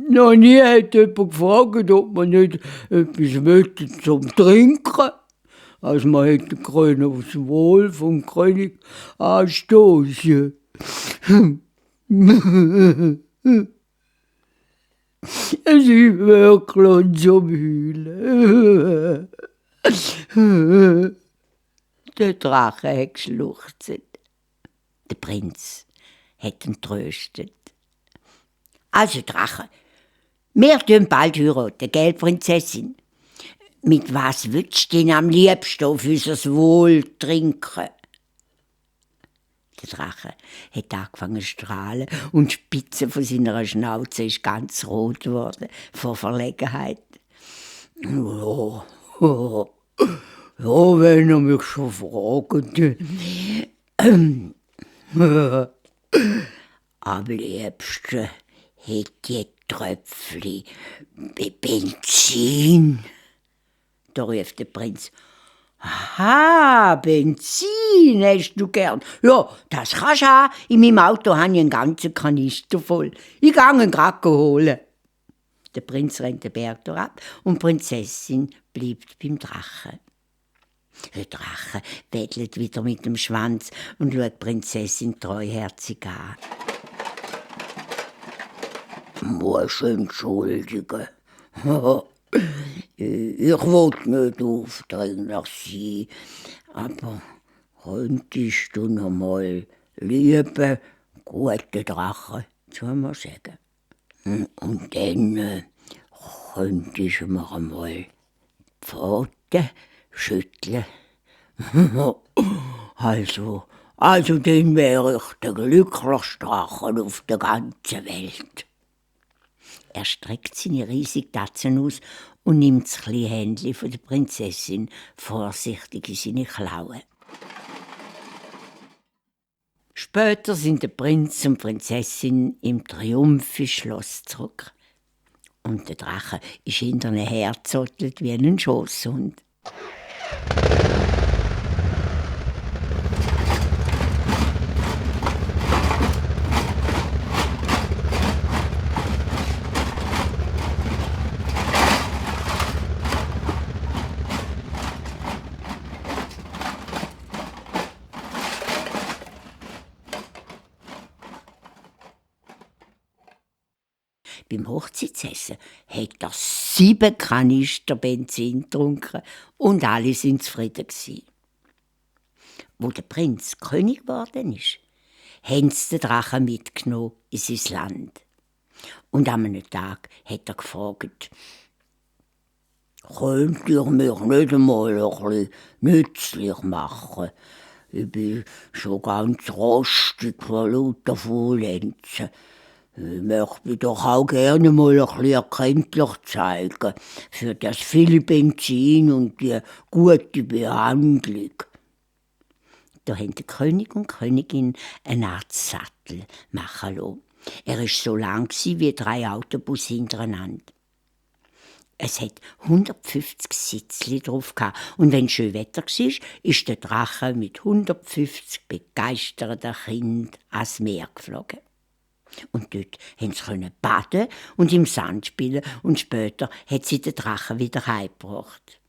Noch nie hat jemand gefragt, ob man nicht etwas möchte zum Trinken. Also man hätte können aufs Wohl vom König anstoßen. Es ist wirklich zum Heulen. Der Drache hat geschluchzt. Der Prinz hat ihn tröstet. Also Drache, wir tun bald heiraten, gell, Prinzessin? Mit was würdest du denn am liebsten auf unser Wohl trinken? Der Drache hat angefangen zu strahlen und die Spitze von seiner Schnauze ist ganz rot geworden vor Verlegenheit. Ja, wenn ihr mich schon fragt. Am liebsten hätte ich Tröpfchen Benzin. Da rief der Prinz. Aha, Benzin hast du gern. Ja, das kannst du haben. In meinem Auto habe ich einen ganzen Kanister voll. Ich gehe ihn gerade holen. Der Prinz rennt den Berg ab und die Prinzessin bleibt beim Drachen. Der Drache wedelt wieder mit dem Schwanz und schaut die Prinzessin treuherzig an. Musst entschuldigen. Ich wollte nicht aufdringlich sein, aber könntest du noch mal, liebe, gute Drache, zu mir sagen? Und dann könntest du mir einmal die Pfoten schütteln. Also dann wäre ich der glücklichste Drache auf der ganzen Welt. Er streckt seine riesigen Tatzen aus und nimmt das kleine Händchen von der Prinzessin vorsichtig in seine Klauen. Später sind der Prinz und die Prinzessin im Triumph ins Schloss zurück. Und der Drache ist hinter ihnen hergezottelt wie ein Schosshund. Beim Hochzeitsessen hat er 7 Kanister Benzin getrunken und alle sind zufrieden gewesen. Wo der Prinz König geworden ist, haben sie den Drachen mitgenommen in sein Land. Und an einem Tag hat er gefragt, könnt ihr mich nicht einmal ein bisschen nützlich machen? Ich bin schon ganz rostig vor lauter Faulenzen. Ich möchte doch auch gerne mal ein bisschen erkenntlich zeigen für das viele Benzin und die gute Behandlung. Da haben der König und die Königin eine Art Sattel machen lassen. Er war so lang wie 3 Autobusse hintereinander. Es hat 150 Sitzli drauf gehabt. Und wenn schön Wetter war, ist der Drache mit 150 begeisterten Kindern ans Meer geflogen. Und dort konnten sie baden und im Sand spielen und später hat sie den Drachen wieder heimgebracht.